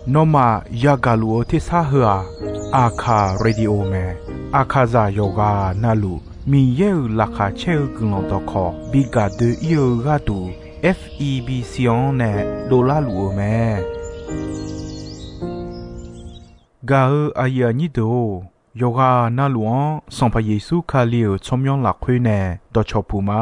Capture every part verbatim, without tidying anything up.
Nawmaf yagaq luf-eu tersar heu-aq, Aqkaq radio mae. Aqkaqzaq yawqghaq navluf Miqyaer-euq laqkhaq caer-eu guiqlanq dawqkawq bi gaq doe-ir-eu gharduq, F E B C-anr nae dovlar luf-eu mae. Gaq-eu aqyuif aqnyir deuq-or, yawqghaq navluf-anr Sanqpaq Yeqsur Kali-euq tsawrmyanr lafkhoer nae dawqcawq puq ma.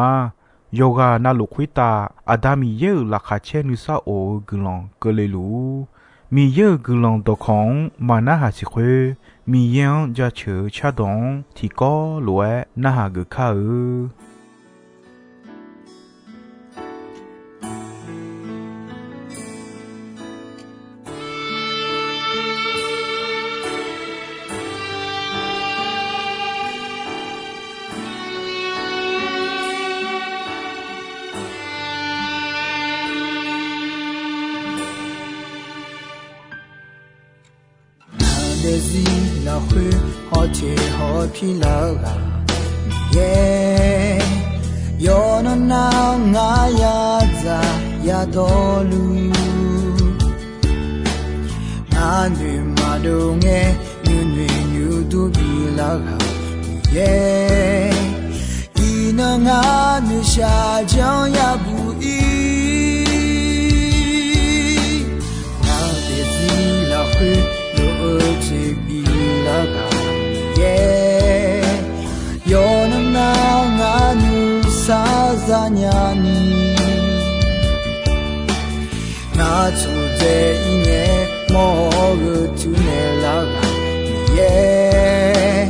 Yawqghaq navluf khoertav Aqda Miqyaer-euq laqkhaq caer nuisar of-eu guiqlanq keuvle luf-ur. Miqyaer-euq guiqlanq dawqkawq-anr maqnarhaq siq khoer, Miqyaer-anr jaceuq-eu cardawq-anr tiqkawv lof-aer narhaq geuf kar-eu. Ngaq daefzir lafkhoer hawteq hawpir lar-eu ghaq Miqyaer, yawqnan nar ngar yadzaq yadawrluf, ngar noeq maqdov ngae nuinoeq nuidur bif lar-eu ghaq Miqyaer, iqnan ngar noeqshaq janr yabuq ir. Ngaq daefzir lafkhoer lof-eu jeq bif lar-eu ghaq Miqyaer, yawqnan nar ngar nuisar zanya ni, ngar tsofdzae ir ngae mawr-awr gheu tuv naeq lar-eu ghaq Miqyaer,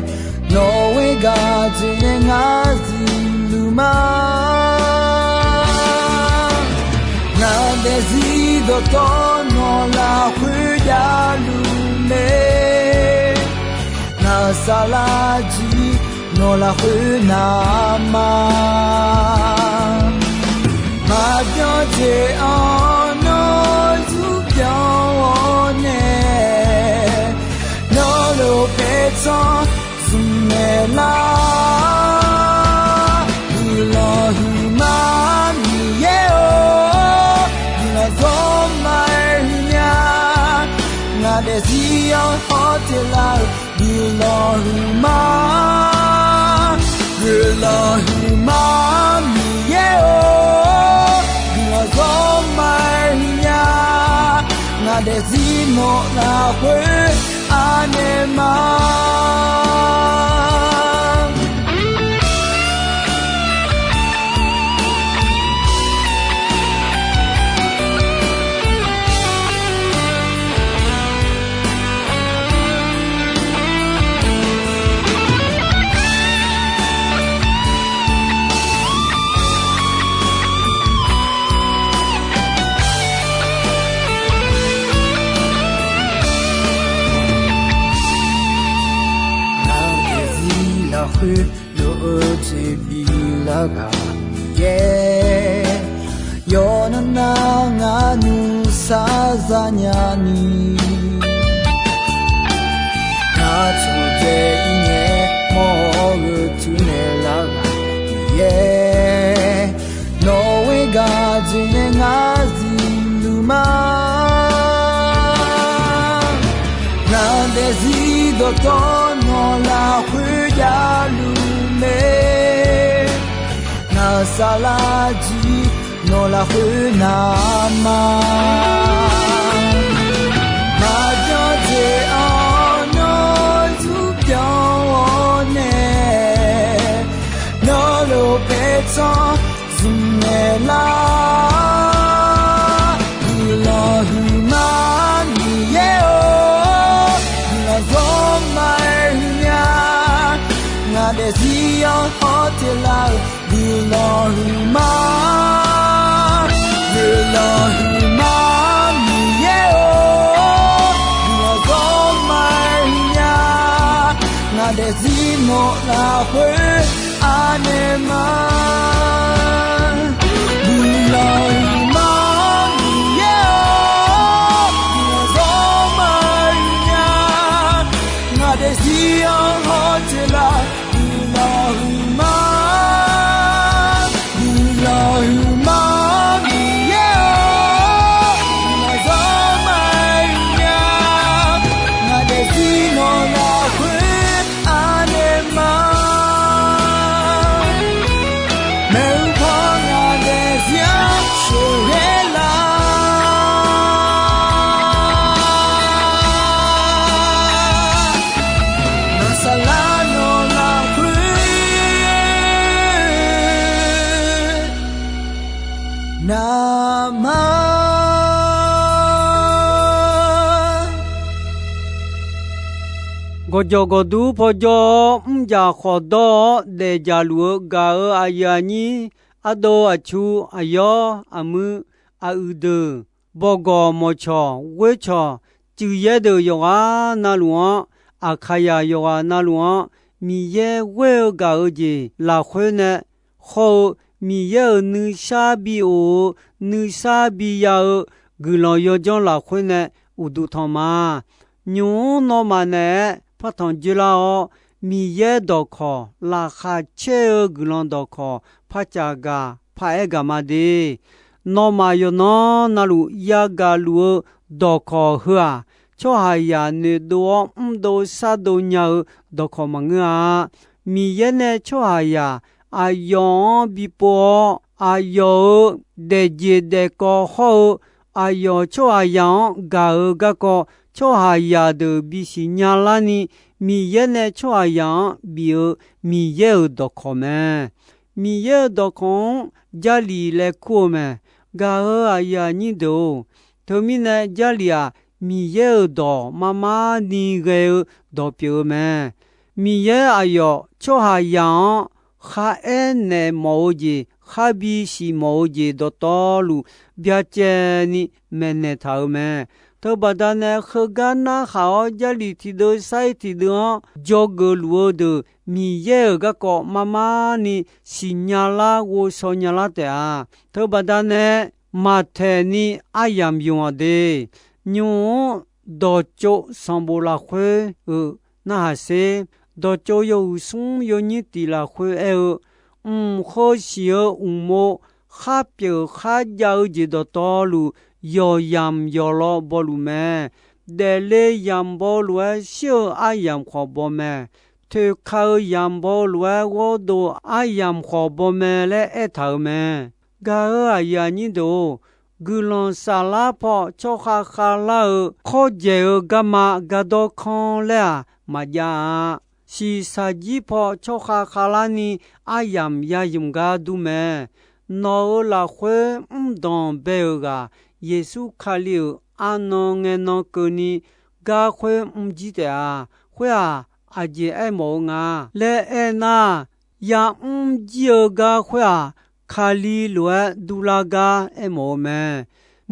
nawq-euq gharduq nae ngar zifluf ma. Ngaq daefzir dawqtawvluf nawq lafkhoer javluf mae. Ngaq saflar jir nawq lafkhoer navma, maqbyan jeq-anr nawr zurpyanr-awr nae, nawr lof paertsanr zmq naeq lar. Guiqlanq huiqma Miqyaer-or, guiqlanq zawrma-aer huiqnya. Ngaq daefzir-anr hawteq lar-eu guiqlanq huiqma, guiqlanq huiqma Miqyaer-or, guiqlanq zawrma-aer huiqnya. Ngaq daefzir nawq lafkhoer anaeq ma. Ngaq daefzir lafkhoer lof-eu jeq bif lar-eu ghaq Miqyaer, yawqnan nar ngar nuisar zanya ni, ngar tsofdzae ir ngae mawr-awr gheu tuv naeq lar-eu ghaq Miqyaer, nawq-euq gharduq nae ngar zifluf ma. Ngaq daefzir dawqtawvluf nawq lafkhoer javluf mae. Ngaq saflar jir nawq lafkhoer navma, maqbyan jeq-anr nawr zurpyanr-awr nae, nawr lof paertsanr zmq naeq lar. Guiqlanq huiqma Miqyaer-or, guiqlanq zawrma-aer huiqnya. Ngaq daefzir-anr hawteq lar-eu guiqlanq huiqma, guiqlanq huiqma Miqyaer-or, guiqlanq zawrma-aer huiqnya. Ngaq daefzir nawq lafkhoer anaeq ma. Guiqlanq huiqma Miqyaer-or, guiqlanq zawrma-aer huiqnya. Ngaq daefzir-anr hawteq lar-eu guiqlanq huiqma, guiqlanq huiqma Miqyaer-or, guiqlanq Aqma. Gawqjawq gawqdur paw jawr-awr, mrjaf khawf dawr-awr daefjaq luf-eu gaq-euq aqyuif aqnyir, ardov aqcu, aqyawr aqmuir, aq uiq deuq, bawqgawq mawqcawq ghoercawq, cuif yaer deuq yawqghaq navluf-anr, Aqkaqyaq yawqghaq navluf-anr, Miqyaer ghoer-eu gaq-eu jeq lafkhoer nae, hawr-eu Miqyaer-euq nuishar bi of-eu, nuishar bi ya-eu guiqlanq yawdzanr lafkhoer nae uqduq tanq ma. Nymq-mr nawmaf naeq-aer partanq dzoerlar-awr, Miqyaer dawqkawq laqkhaq caer-eu guiqlanq dawqkawq par caf gaq paraer gaq ma de. Nawmaf yawqnan navluf yagaq luf-eu dawqkawq heu-aq, tsawrhaqzaq noeqdov-awr mrdov shardov nya-eu dawqkawq maqngeur-a. Miqyaer nae tsawrhaqzaq aqyawf-anr bipov-awr, aqyawf-euq daefjeq daefkawv hawr-eu, aqyawf tsawrhaqzaq-anr gaq-eu garkawv tsawrhaqzaq deuq bisiq nya larni, Miqyaer nae tsawrhaqzaq-anr bif-eu Miqyaer-euq dawqkawq mae. Miqyaer-euq dawqkawq-anr Jarlif laer kur-eu mae. Gaq-euq aqyuif aqnyir deuq-or, teumirnae Jarlif-aq, Miqyaer-euq dawq mar mar ni ghae-eu dawq pyeuf-eu mae. Miqyaer aqyawf tsawrhaqzaq-anr kharaer naeq mawf-eu jeq, khar bisiq mawf-eu jeq dawqtawvluf byacaevni maeqnaeq taq-euq mae. Teubaqda nae heugar narhaq-awr Jarlif tiqdeuv sair tiqdeuv-anr dzawgeuf luf-eu deuq Miqyaer-euq garkawv mar mar ni siqnya lar ghovshaw nya lar taef-a. Teubaqda nae maqtaeq ni aryamq yamq-aq de. Nymq-mr dawqtsov sanqbof lafkhoer-euq narhaq sher. Dawqtsov yawhuiq smr yawnyir tiq lafkhoer aer-eu, mq heu siq-eu uqmov khar pyeuf khar jav-eu jeq dawqtawvluf, yawq yamq yawq law bawluf mae. Daefle yamq baw lof-aer shir-eu aryamq khawf baw mae. Toeqka-eu yamq baw lof-aer ghawrdov aryamq khawf baw mae laer aertaq-euq mae. Gaq-euq aqyuif aqnyir deuq-or, guiqlanq saflar paw tsawrkhav khavlar-eu kawrdzaeq-eu garma gardawr kanr laer-aq maqjav-a. Shiqshaq jir paw tsawrkhav khavlar ni aryamq yayamq gar dur mae. Nawq-euq lafkhoer mrdanq bae-euq ghaq, Yeqsur Kali-euq arnan ngae nan keuvni gar khoer mrjir taef-a. Khoer-aq, aqjeq aermawf-eu nga laer aernar, yamr jir-eu gar khoer-aq, Kali lof-aer durlar gar aermawf-eu mae.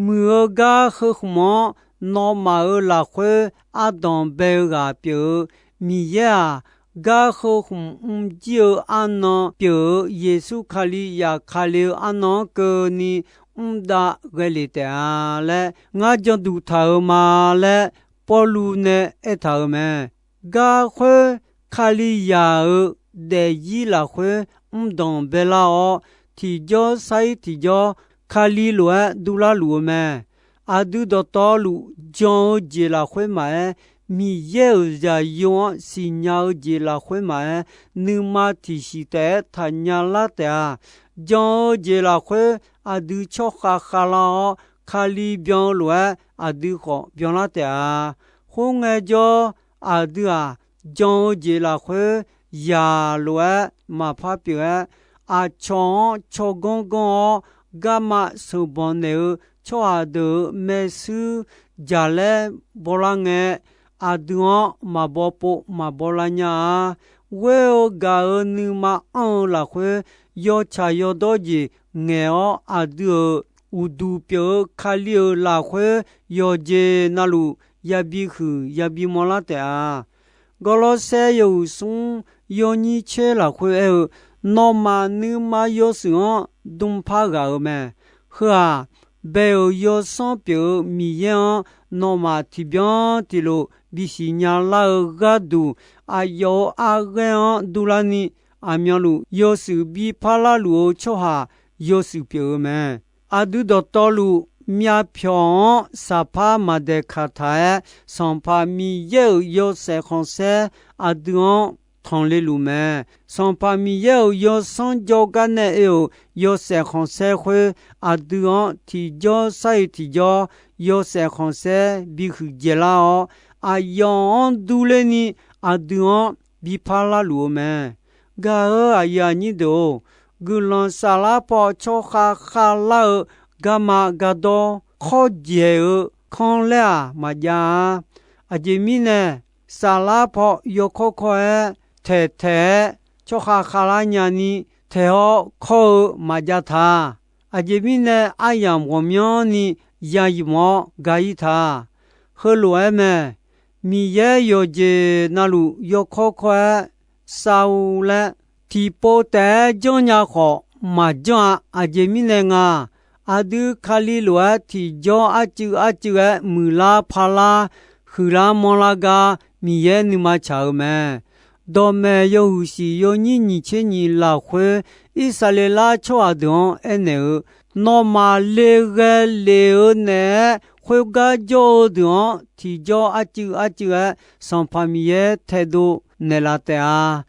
Muiq-eu gar heu khmq-anr nawmaf-euq lafkhoer ardanq bae-eu ghaq pyeuf-eu Miqyaer-aq, gar heu khmq mrjir-eu arnan pyeuf-eu Yeqsur Kali yaf Kali-eu arnan-anr keuvni mrdav ghae lef taef-a laer ngar janduq taq-euq ma laer Pawrluv nae aertaq-euq mae. Gar khoer Kalizaq-euq daefzir lafkhoer mrdanq baelar-awr, tiqjawr sar-ir tiqjawr Kali lof-aer durlar luf-eu mae. Aqdui dawqtawvluf jan-eu jeq lafkhoer maqaer, Miqyaer-euq zaqyo-anr siqnya-eu jeq lafkhoer maqaer, nuima tiqsiq taef-aer taqnya lar taef-a. Jan-eu jeq lafkhoer aqdui tsawrkhav khavlar-awr, Kali byan-eu lof-aer aqdui khawf byanlar taef-a. Khoerngae jawr, aqdui-aq, jan-eu jeq lafkhoer zaq lof-aer maqpar pyeuf-aer, aqcawq-anr tsawrganr ganr-awr garma sheuqbanq naeq-eu tsawrhaq deuq-euq maershuir jaqlaer bawlar ngae, aqdui-anr maqbaw pov maqbaw lar nya-a. Ghoer-eu gaq-euq nuima anr-eu lafkhoer, yawtsaq yawdawr jeq ngaeq-awr aqdui-euq uqduq pyeuf-eu Kali-euq lafkhoer yawqjeq navluf yabi huiq yabi mawrlar taef-a. Gawrlawrsaer yawhuiq smr yawnyir tser lafkhoer aer-eu, nawmaf nuima yawshuif-anr dmqpar ghaq-euq mae. Heu-aq, bae-euq yawsanr pyeuf-eu Miqyaer-anr nawmaf tiqbyan tiqlof bisiq nya lar-eu gharduq, aqyawf-euq arghaer-anr durlarni, aqmyanluf yawshuif bi parlar luf-eu tsawrhaq yawshuif pyeuf-eu mae. Aqdui dawqtawvluf myavpyawq-anr saqpar maqdaeqkaq taq-aer, Sanqpaq Miqyaer-euq yawshaef khanqsaer aqdui-anr tanqle luf mae. Sanqpaq Miqyaer-euq yawsanr jawrgar nae oe-euq yawshaef khanqsaer khoer, aqdui-anr tiqjawr sar-iq tiqjawr yawshaef khanqsaer bihuiq dzaeqlar-awr, aqyawf-anr durler ni aqdui-anr bi parlar luf-eu mae. Gaq-euq aqyuif aqnyir deuq-or, guiqlanq saflar paw tsawrkhav khavlar-eu garma gardawr khawr dzaeq-eu kanr laer-aq maqjav-a. Aqjeq mirnae, saflar paw yawkawr kawr-aer taeqtaeq-aer, tsawrkhav khavlar nyani taeq-awr kawr-eu maqjav taq. Aqjeq mirnae, aryamq ghawqmyanrni ya ymq-awr ga-ir taq. Heulof-aer mae. Miqyaer yawqjeq navluf yawkawr kawr-aer sav-eu laer, tiqpov taef-aer janrnya khawf maqjanr-a. Aqjeq mirnae nga, aqdui Kali lof-aer tiqjawr arcuiv arcuiv-aer muiqlar parlar, huiqlar manrlar gar Miqyaer nuima tsaq-eu mae. Dawqmaeq yawhuiq shiq yawnyir nyiq tser nyiq lafkhoer, Irsaqleqlav tsawrhaq deuq-anr aernaeq-eu, nawmaf le ghae lef-eu naeq-aer khoergar jawr-eu deuq-anr tiqjawr arcuiv arcuiv-aer Sanqpaq Miqyaer taedov naeqlaf taef-a.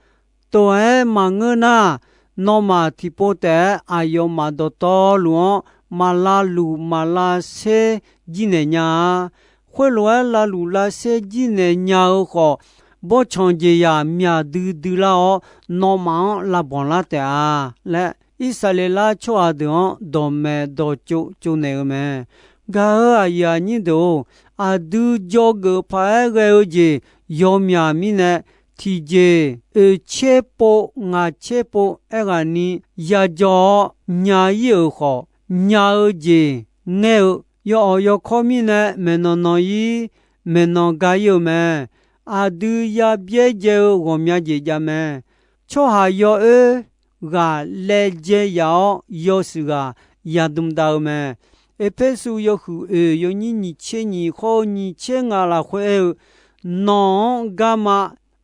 Tov-aer maqngeur nar, nawmaf tiqpov taef-aer aqyawfmaf dawqtawvluf-anr maq lavluf maq lavser jirnaeq nya-a. Khoerlof-aer lavluf lavser jirnaeq nya-eu khawf, bawrtsanq jeqzaq myaq duidui lar-awr, nawmaf-anr lavbanq lar taef-a laer, Irsaqleqlav tsawrhaq deuq-anr dawqmaeq dawqtsov tsovnaeq-eu mae. Gaq-euq aqyuif aqnyir deuq-or, aqdui dzawgeuf paq-aer ghae-eu jeq yawmyaq mirnae, tiqjeq oeq tser pov ngaq tser pov aerghaqni yajawr-awr nya-ir-euq khawf, nya-eu jeq ngaer-eu, yawawq yawkawr mirnae maeqnan nan-ir, maeqnan ga-ir-eu mae. Aqdui yabyaerdzae-eu ghawqmya jeq jav mae. Tsawrhaq yawoer ghaq laejae yaf-awr yawshuif ghaq yadm dav-eu mae. Erpersu yawhuiq oeq yawnyir nyiq tser nyiq khawr-eu nyiq tser ngaq lafkhoer aer-eu, nawq-anr garma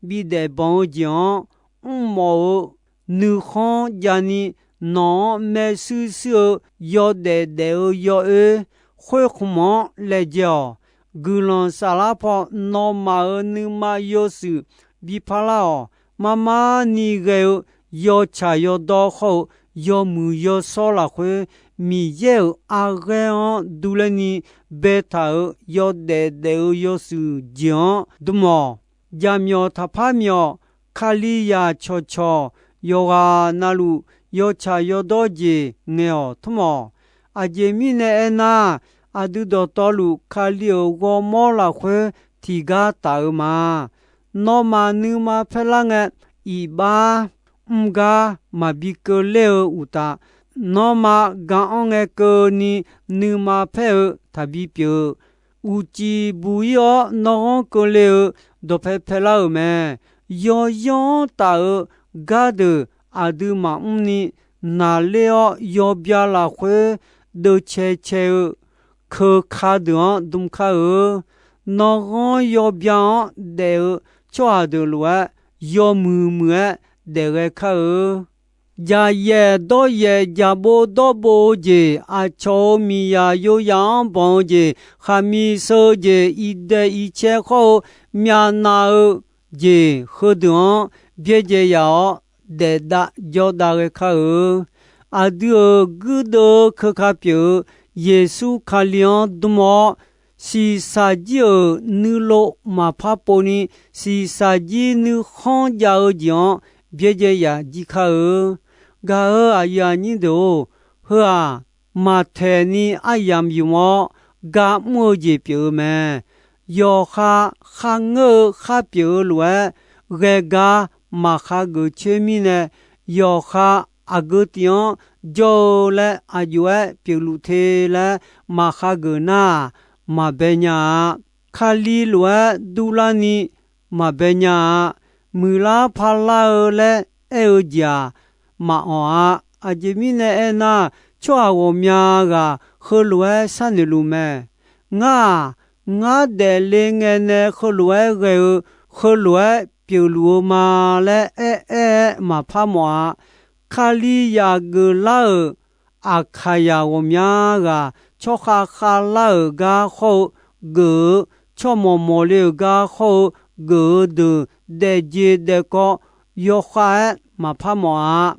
bidaef banq-eu jeq-anr mrmawf-eu nuikhanr javni, nawq-anr maershuir shuir-eu yawdaef daef-eu yawoer khoerkhmq-anr laejae-awq. Guiqlanq saflar paw nawmaf-euq nuima yawshuif bi parlar-awq. Marmar ni ghae-eu yawtsaq yawdawr khawr-eu yawmuiq yawshawr lafkhoer, Miqyaer-euq arghaer-anr durler ni baetaq-euq yawdaef daef-eu yawshuif jeq-anr dm-awq. Jaqmyawf taqpar myawf, Kalizaq cawqcawq yawqghaq navluf yawtsaq yawdawr jeq ngaeq-awq tmr-awq. Aqjeq mirnae aernar, aqdui dawqtawvluf Kali-euq ghawrmawr lafkhoer tiqgar taf-eu ma. Nawmaf nuima paerlar ngae, iqbax mr gar maqbi keuvler-eu uqtaf, nawmaf gaq-anr ngae keuvni nuima paer-eu taqbi pyeuf-eu, uqcif buq-ir-awr nawr ghanr keuvle-eu dawqpae paelar-euq mae. Yawyanr taf-eu gardeuq aqdui maqmr ni, naqler-awr yawbya lafkhoer deuvcae cae-eu keuka deuq-anr dm kar-eu. Nanrghanr yawbya-anr daef-eu tsawrhaq deuq lof-aer, yawmuiq muiq-aer daefghae kar-eu. Jaqyaef dawryaef jaqbov dawrbov-eu jeq, aqcawq-euq miqzaq yoyaf-anr banq-eu jeq, khaqmiq sheu-eu jeq, iqdaeq iqcae khawr-eu myavnav-eu jeq heudeuq-anr byaerdzae yaf-awr, daefdav jawrdav ghae kar-eu. Aqdui-euq guirdeuv-eu keuka pyeuf-eu Yeqsur Kali-anr dm-awr, shiqshaq jir-euq nuilov maqpar povni, shiqshaq jir nuikhanr jav-eu jeq-anr byaerdzae yaf jir kar-eu. Gaq-euq aqyuif aqnyir deuq-or, heu-aq, maqtaeq ni aryamq ymq-awr gar mr-eu jeq pyeuf-eu mae. Yawqha kharngeur-eu khar pyeuf-eu lof-aer ghae gar maqkhageuf coer mirnae, yawqha aqgeu tif-anr jawr-eu laer aqjox-aer pyeufluf te laer maqkhageuf nar-aq, maqbae nya-a. Kali lof-aer durlarni maqbae nya-a. Muiqlar parlar-eu laer aer-eu jeq-aq, maqawq-a. Aqjeq mirnae aernar, tsawrhaq ghawqmya ghaq heulof-aer sharnoeq luf mae. Ngar-aq, ngar daefle ngae nae heulof-aer ghae-eu, heulof-aer pyeufluf-eu ma laer aer-aer-aer maqpar mawf-a. Kalizaq geuflar-euq Aqkaqyaq ghawqmya ghaq, tsawrkhav khavlar-euq gar hawr-eu geuf-eu, tsawrmawq mawqle-euq gar hawr-eu geuf-eu deuq daefjeq daefkawv yawkhav-aer maqpar mawf-a.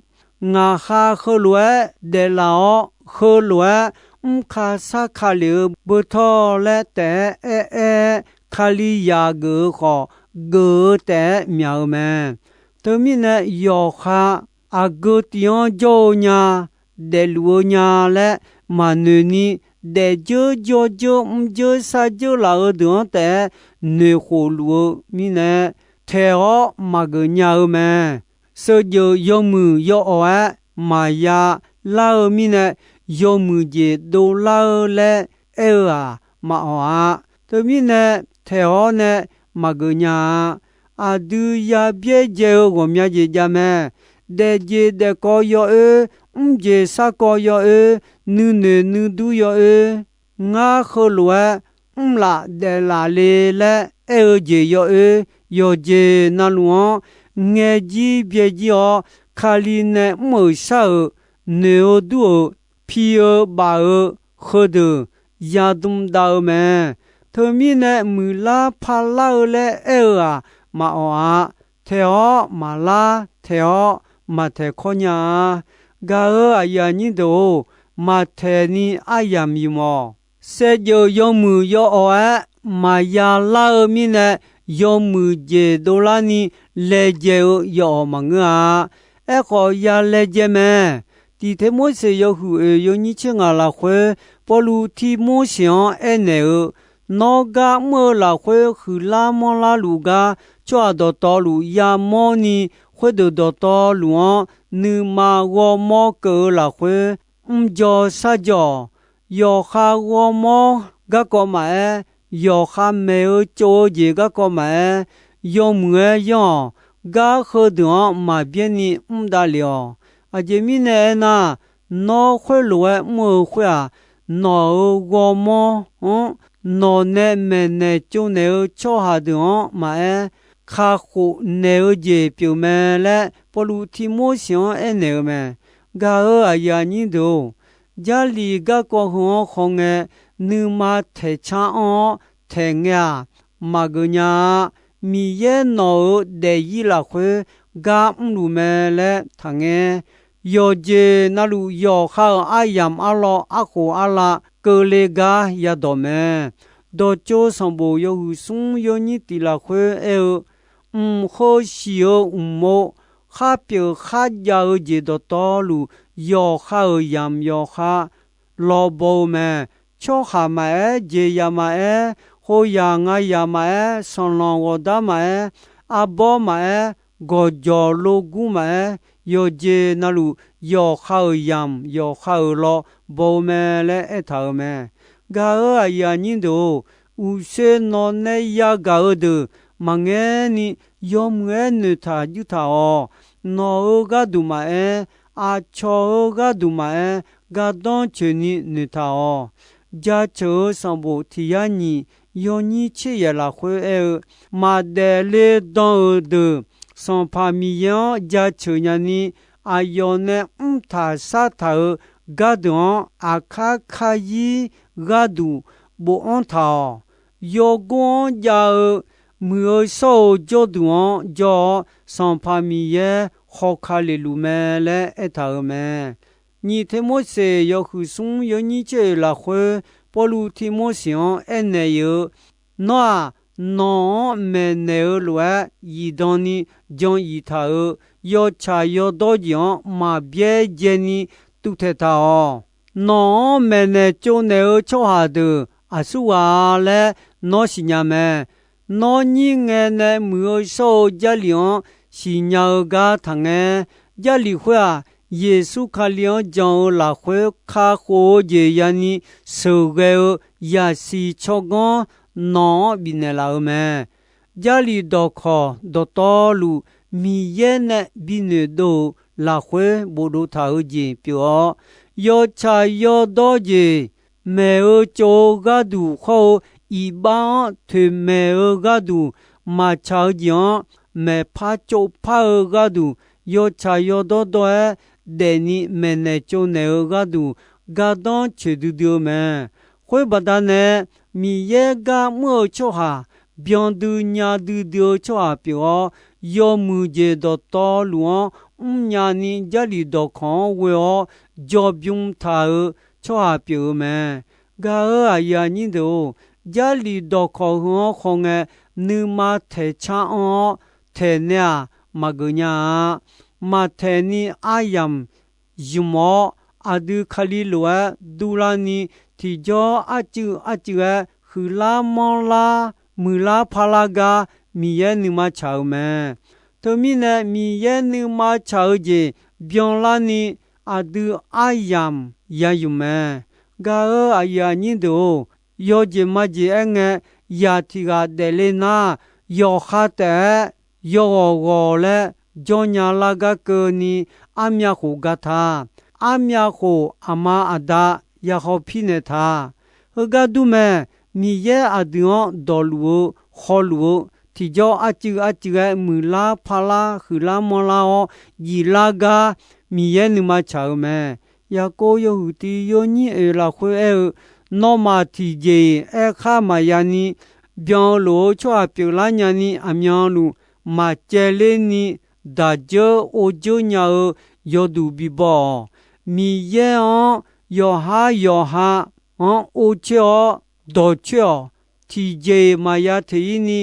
Ngaqkhav heulof-aer daeflaf-awr, heulof-aer mrka sarka lef-eu beutawr laer taef-aer aer-aer-aer, Kalizaq geuf-eu khawf, geuf-eu taef-aer myaq-eu mae. Teumirnae yawqha aqgeu tif-anr jawr-eu nya, daefluf-eu nya laer maqnoeq ni, daefdzeur jawrdzeur mrdzeur sardzeur laf-eu deuq-anr taef-aer noeqkhof luf-eu mirnae, taeq-awr maqgeuf nya-eu mae. Sheuqjeuf yawmuiq yawawq-aer maqya lar-eu mirnae, yawmuiq jeq dovlar-eu laer aer-eu-aq, maqawq-a. Teumirnae, taeq-awr nae maqgeuf nya-a. Aqdui ya byaerdzae-eu ghawqmya jeq jav mae. Daefjeq daefkawv yawoer, mrjeq sarkawv yawoer, nuinoeq nuidur yawoer, ngar heulof-aer mrlaf daeflaf le laer aer-eu jeq yawoer, yawqjeq navluf-anr ngaeqjir byaeqjir-awr, Kali nae mr-euq shar-euq, noeq-eu dur-euq, pi-eu baf-eu, heudeuq yadm dav-eu mae. Teumirnae muiqlar parlar-eu laer aer-eu-aq, maqawq-a. Taeq-awr maqlar, taeq-awr maqtaeq kawr nya-a. Gaq-euq aqyuif aqnyir deuq-or, maqtaeq ni aryamq ymq-awq. Saevdzeuf yawmuiq yawawq-aer maqya lar-eu mirnae, yawmuiq jeq dovlar ni laejae-eu yawawq maqngeur-a. Aerkhawf, ya laejae mae. Tiqteqmorseq yawhuiq oeq yawnyir tser ngaq lafkhoer, Pawrluv Tirmorseq-anr aernaeq-eu, Nawr gar mr-eu lafkhoer huiqlar manrlar luf gar, tsawrhaq dawqtawvluf yamawrni, khoerdeuq dawqtawvluf-anr nuima ghawrmawr keuv-eu lafkhoer, mrjaw sharjaw-awq. Yawqha ghawrmawr garkawv maqaer, yawqha maeq-eu tsov-eu jeq garkawv maqaer, yawmuiq-aer yanr-awq. Gar heudeuq-anr maqbyaer ni mr davlef-awq. Aqjeq mirnae aernar, nawr khoerlof-aer mr-eu khoer-aq, nawq-euq ghawrmawr-anr nawq nae maeqnaeq tsovnaeq-eu tsawrhaq deuq-anr maqaer, kakhof naeq-eu jeq pyeuf mae laer, Pawrluv Tirmorseq-anr aernaeq-eu mae. Gaq-euq aqyuif aqnyir deuq-or, Jarlif garkawv heu-anr khawngae, nuima taeqcar anr-awr taeq ngae-aq, maqgeuf nya-a. Miqyaer nawq-euq daefzir lafkhoer gar mrluf mae laer taqngaer. Yawqjeq navluf yawqha-euq aryamq arlawr arkhof arlav keuvle gar yadawq mae. Dawqtsov sanqbof yawhuiq smr yawnyir tiq lafkhoer aer-eu, mq heu siq-eu mq-or, khar pyeuf kharjav-eu jeq dawqtawvluf, yawqha-euq yamq yawqha lawbaw-eu mae. Tsawrhaq maqaer, jeqzaq maqaer, khoerzaq ngayaq maqaer, sanqlanq ghawqdar maqaer, arbawr maqaer, gawqjawq logur maqaer, yawqjeq navluf yawqha-euq yamq yawqha-euq lawbaw-eu mae laer aertaq-euq mae. Gaq-euq aqyuif aqnyir deuq-or, uqshoe nawq nae yagaq-eu deuq maqngaer ni, yawmuiq-aer noeqtaq juirtaq-awq. Nawq-euq gharduq maqaer, aqcawq-euq gharduq maqaer, gardanr coeqni noeqtaq-awq. Jaceuq-eu sanqbof tiq yar nyiq yawnyir tser yaeq lafkhoer aer-eu, maqdaef le dan-euq deuq Sanqpaq Miqyaer-anr jaceuq nyani, aqyawf nae mrtaq sartaq-euq gardeuq-anr aqkar karzir gharduq bofanr taq-awq. Yawgor-anr jav-eu muiq-eu shawr-eu jawrduq-anr jawr-awr, Sanqpaq Miqyaer hawka lef luf mae laer aertaq-euq mae. Nyiq Teqmorseq yawhuiq smr yawnyir tser oeq lafkhoer, Pawrluv Tiqmorseq-anr aernaeq-eu, Nawr-aq, nawq-anr maeqnaeq-eu lof-aer zifdan ni jan zif taq-euq yawtsaq yawdawr jeq-anr maqbyaer dzaeni tuvtaeq taq-awq. Nawq-anr maeqnaeq tsovnaeq-eu tsawrhaq deuq aqsurghaq-a laer nawr siqnya mae. Nawr nyir ngae nae muiq-eu shawr-eu Jarlif-anr siqnya-eu gar taqngaer. Jarlif khoer-aq, Yeqsur Kali-anr jan-eu lafkhoer kakhof-eu jeq yani sheuqghae-eu yasiq tsawrganr nawq-anr bifnaeq laf-eu mae. Jarlif dawqkawq dawqtawvluf Miqyaer nae binoeq dov-euq lafkhoer bofdov taq-eu jeq pyeuf-awr, yawtsaq yawdawr jeq maeq-eu tsov-eu gharduq hawr-eu iqbax-anr toeqmaeq-eu gharduq, maqtsaq-eu jeq-anr maeqpar tsovpar-eu gharduq, yawtsaq yawdawr dawr-aer daefni maeqnaeq tsovnaeq-eu gharduq, gardanr coeqdui dui-eu mae. Khoer baqdanae, Miqyaer gar mr-eu tsawrhaq, byandui nyadui dui-eu tsawrhaq pyeuf-awr, yawmuiq jeq dawqtawvluf-anr mrnya ni Jarlif dawqkawq-anr ghoe-awr jawrbym taq-euq tsawrhaq pyeuf-eu mae. Gaq-euq aqyuif aqnyir deuq-or, Jarlif dawqkawq heu-anr khawngae, nuima taeqcar anr-awr taeq nae-aq, maqgeuf nya-a. Maqtaeq ni aryamq ymq-awr, aqdui Kali lof-aer durlarni, tiqjawr arcuiv arcuiv-aer huiqlar manrlar, muiqlar parlar gar Miqyaer nuima tsaq-euq mae. Teumirnae, Miqyaer nuima tsaq-eu jeq byanlarni, aqdui aryamq ya yuf mae. Gaq-eu aqyuif aqnyir deuq-or, yawjeq majeq aer ngae, yaq tiq ghaq daefle nar, yawqha taef-aer yawghawq ghawq laer jawrnya lar gar keuvni, armyav khof ga ta. Armyav khof aqma aqda ya hawpir naeq ta. Heugar dur mae, Miqyaer aqdui-anr dawqluf-eu, hawluf-eu, tiqjawr arcuiv arcuiv-aer muiqlar parlar huiqlar manrlar-awr jiflar gar Miqyaer nuima tsaq-eu mae. Yaqkov yawhuiq tiq yawnyir oeq lafkhoer aer-eu, Nawmaf tiqjeq-iq aerkhar maqya ni, byan-eu lof-eu tsawrhaq pyeuflar nyani aqmyanluf maqcaevler ni, daq dzeur or dzeur nya-eu yawduq bibaw-awq. Miqyaer-anr yawqhar yawqha-anr or coer-awr dawq coer-awq. Tiqjeq-iq maqya teq-ir ni,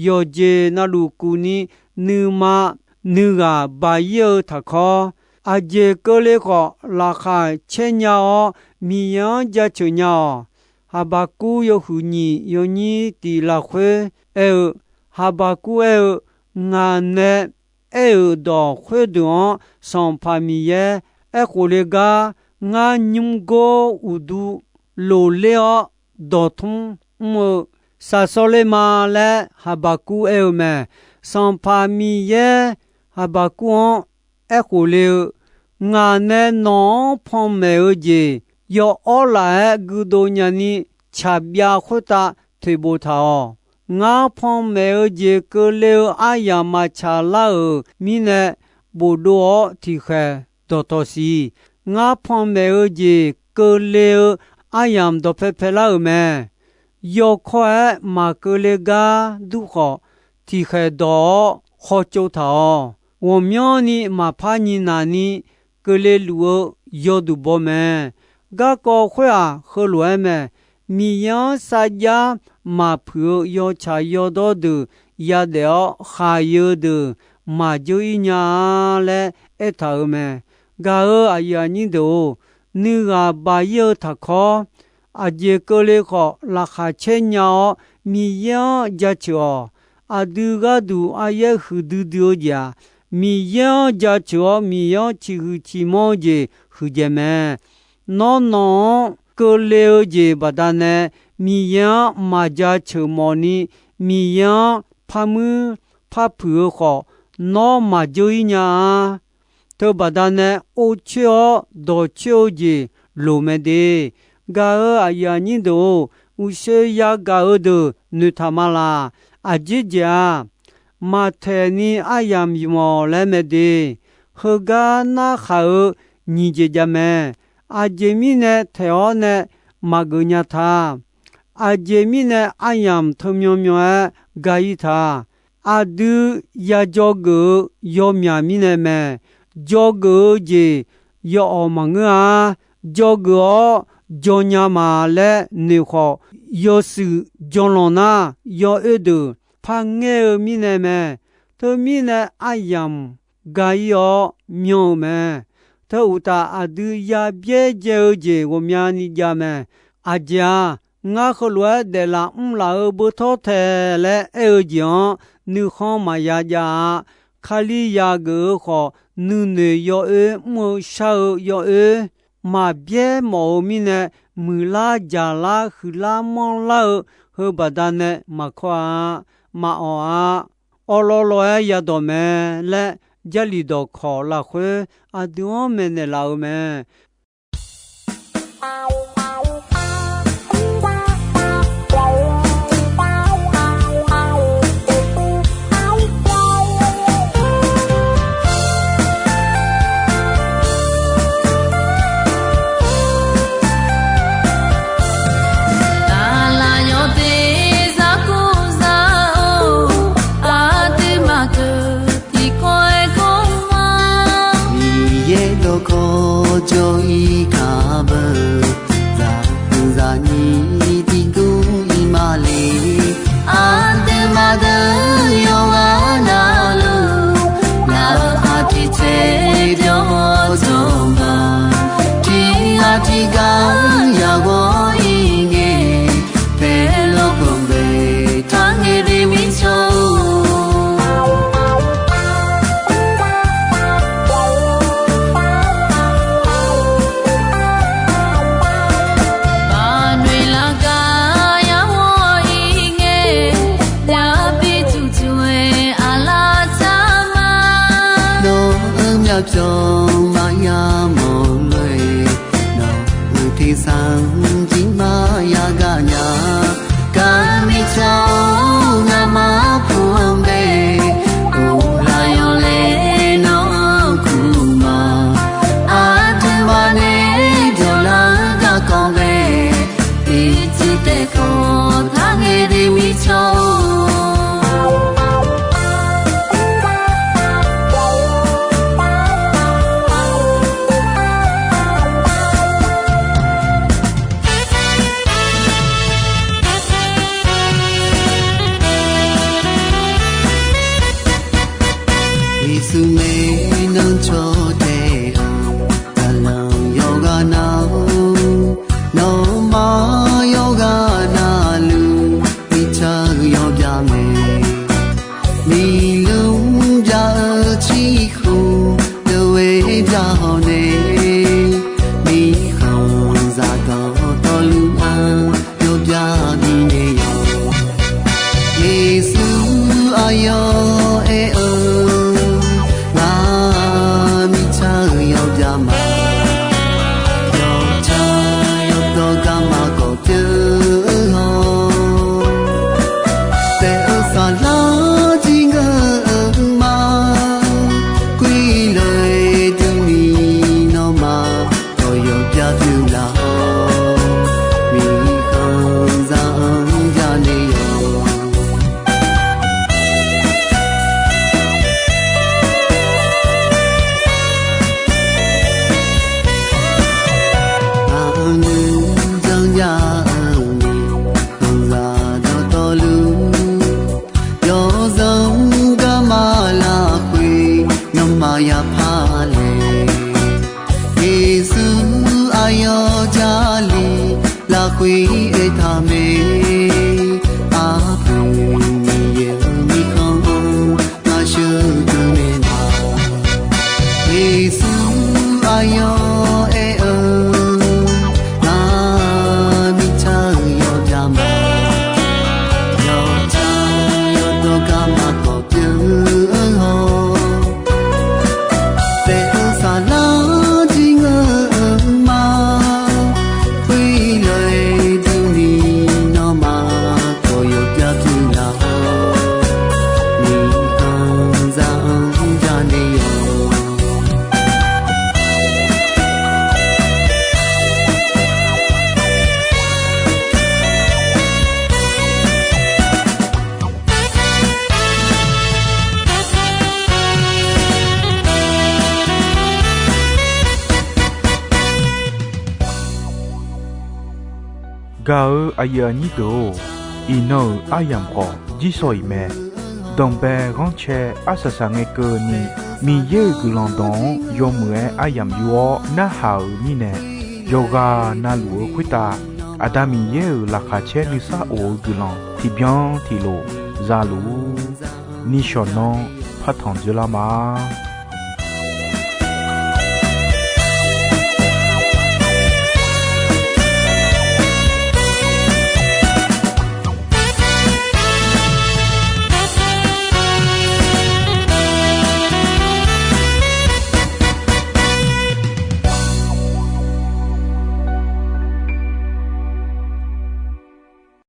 yawqjeq navluf kuf ni, nuima nuighaq baq-ir-eu taqkawr, aqjeq keuvle khawf laqkhaq caer nya-awr, Miqyaer-anr jaceuq nya-awq. Haqbaqkuv yawhuiq nyiq yawnyir tiq lafkhoer aer-eu, Haqbaqkuv aer-eu, Ngaq nae aer-euq dawq khoerdeuq-anr Sanqpaq Miqyaer aerkhof le gar, ngar nymrgor uqdu loqler-awr dawqtmr mr-eu saqsawr ler ma laer Haqbaqkuv aer-eu mae. Sanqpaq Miqyaer Haqbaqkuv-anr aerkhof le-eu, Ngaq nae nawq-anr panmaeq-eu jeq yaw'awr laf-aer guidov nyani, tsaqbyav khoertav toeqbof taq-awq. Ngar panmaeq-eu jeq keuvle-eu aryamq maqtsaq lar-euq mirnae, bofdov-awr tiqkhaeq dawqtawq siq. Ngar panmaeq-eu jeq keuvle-eu aryamq dawqpae paelar-euq mae. Yawkawr-aer maqkeuv le gar dur khawf, tiqkhaeq dawq-awr hawtsov taq-awq. Ghawqmyanrni maqpar nyiq naq ni keuvle luf-eu yawduq baw mae. Garkawv khoer-aq, heulof-aer mae. Miqyaer-anr sarjax maqpuiq-eu yawtsaq yawdawr deuq yadaef-awr khaq-eu deuq maqdzeur-ir nya-a laer aertaq-euq mae. Gaq-eu aqyuif aqnyir deuq-or, nuighaq baq-ir-eu taqkawr, aqjeq keuvle khawf laqkhaq caer nya-awr Miqyaer-anr jaceuq-awq. Aqdui gharduq aryaer huiqdui dui-eu jeq-aq, Miqyaer-anr jaceuq-awr Miqyaer-anr ciqhuiq ciqmanr-eu jeq huiqdzaeq mae. Nawr nawq-anr keuvle-eu jeq baqdanae Miqyaer-anr maqjaceuq mawfni, Miqyaer-anr parmuir parpuiq-eu khawf, nawr maqdzeur-ir nya-a. Teubaqdanae or coer-awr dawq coer-eu jeq loq mae de. Gaq-eu aqyuif aqnyir deuq-or, uqshoe yagaq-eu deuq noeqtaq ma laq. Aqjeq jeq-aq, maqtaeq ni aryamq ymq-awq laer mae de. Heugar narkhaq-eu nyiq jeq jav mae. Aqjeq mirnae taeq-awr nae maqgeuf nya ta. Aqjeq mirnae aryamq teumyan myan-aer ga-ir ta. Aqdui ya dzawgeuf-eu yawmyaq mirnae mae. Dzawgeuf-eu jeq yawawq maqngeur-a. Dzawgeuf-awr dzaw nya ma laer noeq khawf, yawshuif dzaw lanq nar, yawoer deuq par ngaer-eu mirnae mae. Teumirnae aryamq ga-ir-awr myan-eu mae. Teu uqtaf, aqdui yabyaer dzae-eu jeq ghawqmyani jav mae. Aqjeq-aq, ngar heulof-aer daeflaf mrlaf-eu beutawr tae laer aer-eu jeq-anr nuikhanr maqya jav-a. Kalizaq geuf-eu khawf, nuinoeq yawoer mr-eu shar-eu yawoer maqbyaer mawf-eu mirnae, muiqlar jaqlar huiqlar manrlar-eu heu baqdanae maqkawr-a, maqawq-a. Awrlawr lawr-aer yadawq mae laer, Jarlif dawqkawq lafkhoer aqdui-anr maeqnaeq laf-eu mae. Aqlaf yawq teq zar kur zar-or, aqduimaf keuv tiqkawv-aer kawv ma. Miqyaer dawqkawq jawr pyawq maqya mawq lof-aer, nawq-euq tersar-anr jir maqya gaq nya. Gar mirtsaq-or, ngamaf puq-anr bae, uvlaf yawlaeq nawr-anr kuq ma. Aqduimaf nae jawrlar-eu garkawv bae, tiqcuiv taef kawv taqngae de mirtsaq-or. Yeqsur maeqnan caw taef-eu, zaqlanq yawqghaq nar-or, nawmaf yawqghaq navluf, mirtsaq-eu yawbyav mae. Miqlmr bya-eu cirkhof deuq-aer bya-awr nae, mirkhanqzaq dawqtawvluf-anr yawbyav bifnaeq-awq. Yeqsur aqyawf aer-eu, Ngar mirtsaq-eu yawbyav ma. Yawtsaq yawdawr garma kawf pyeuf-awr, taef-eu saflar jir ngeur-eu ma. Khoerlof-aer durni nawmaf, dawq yawbyav pyeuf laf-awr, mirkhanqzaq-anr janaeq-awq. Aqnymr janrjav-eu mirkhanqzaq dawqtawvluf, yawzanr garma lafkhoer nawmaf yapar laeq. Yeqsur aqyawf Jarlif lafkhoer aertaq mae. Arpoeq Miqyaer-euq mirkhanq-anr ngar sheuqdui naeq ma. Yeqsur aqyawf aer-eu, Ngar mirtsaq-eu yawbyav ma. Yawtsaq yawdawr garma kawf pyeuf-awr, taef-eu saflar jir ngeur-eu ma. Khoerlof-aer durni nawmaf, dawq yawbyav pyeuf laf-awr, mirkhanqzaq-anr janaeq-awq. Gaq-eu aqyuif aqnyir deuq-or, iqnan-euq aryamq khawf jirsawq iq mae. Danqbae ghanrcae arsaq saq ngae keuvni, Miqyaer-euq guiqlanq dawq-anr yawmuiq-aer aryamq yur-awr narhaq-euq mirnae, yawqghaq navluf-eu khoertav Aqda Miqyaer-euq laqkhaq caer nuisar of-eu guiqlanq tiqbyan tiqlof za luf-ur. Nishawq nanr partanq dzoerlar ma.